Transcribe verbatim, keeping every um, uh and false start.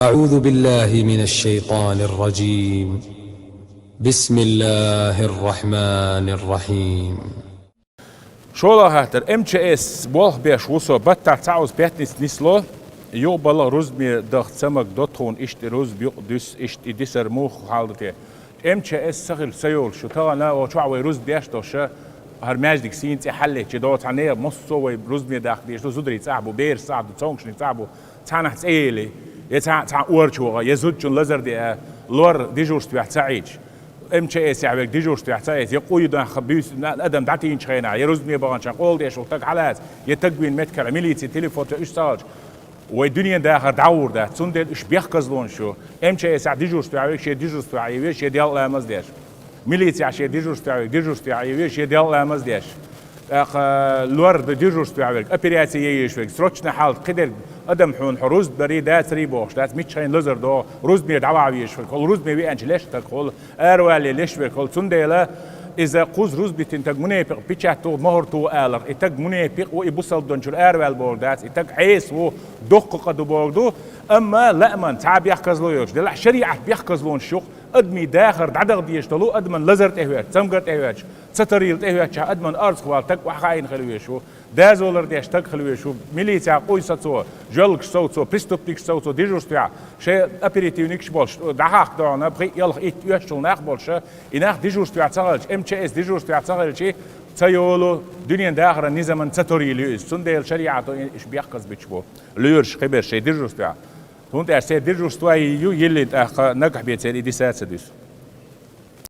أعوذ بالله من الشيطان الرجيم. بسم الله الرحمن الرحيم. ШоллагӀа хаттар: МЧС болх беш ву со, баттахь цхьа уза пятница нисло, юха балла рузбане даха цамаг до тхуна, иштта рузба юкъа дуьсу, иштта и дисар муха хьал ду те? МЧС ца хилча ца йолуш шу, тахана оцу чохь вай рузба деш долуш, хӀара маьждиг сийна цӀе хьаллетча, доцу хьан нехан массо а вай рузбане дахка дезаш ду, зударий цӀахь бу, бераш цӀахь ду, цомгушний цӀахь бу, цхьаннахь цӀе ели, я цхьа, цхьа орча ваха, я зудчун лазар деа, лор дежурствехь ца Ӏийча, МЧСехь верг дежурствехь ца эца, я къуй нах буьйса адам дӀатийначу хенахь, я рузбане баханчохь къола деш волу стаг хьалаца, я стаг вийна меттигехь милици телефон ца уьш ца хилча, вай дуьненан дахар дӀагӀур дац, цундела уьш бехказлонаш ю. МЧСехь дежурствехь верг шен дежурствехь а веза, шен делкъа ламаз а деш. Милицехь шен дежурствехь верг дежурствехь а веза, шен делкъа ламаз а деш. ТӀаккха лор ду дежурствехь верг, операци е езаш верг, срочно хьалат, кхидерг адам хьуна хьо рузба дарий, дацарий бохуш дац, миччахьа лазар догӀу, рузбане дӀаваха везаш верг, хӀокху рузбане веанчу леш стаг хуьлу, аравалле леш верг хуьлу. Цундела иза кхузза рузба дитина стаг мунепикъ, печать туху, могӀар туху аларх, и стаг мунепикъ ву, и бусалба дин чуьра араваьлла бохург дац, и стаг Ӏеса ву, доккха къа ду бохург ду, амма лааман цхьа а бехказло йоцуш, делахь шариӀат бехказлонаш ю-кх, адамийн дахар дӀадаха дезаш долу, адаман лазар тӀехӀоьттича, цамгар тӀехӀоьттича, ца тарийла тӀехӀоьттича, адаман орцах вала стаг охьахаийна хила везаш ву, дозалла деш стаг хила везаш ву, милицехь къуй сацо, жоьлгаш совцо, преступникаш совцо, дежурствехь, шайн оперативникаш болуш, дӀахахка догӀуна, пхиъ, ялх, итт, оьшшул нах болуш, и нах дежурствехь ца хилча, МЧС дежурствехь ца хилча, ца йолу, дуьненан дахаран низаман ца тарийла ю иза. Цундела шариӀато уьш бехказбиташ бу, лоьраш кхиберш шайн дежурствехь. ХӀунда аьлча церан дежурство ю йиллина, тӀаккха нагахь бен церан и диса а ца дуьсу.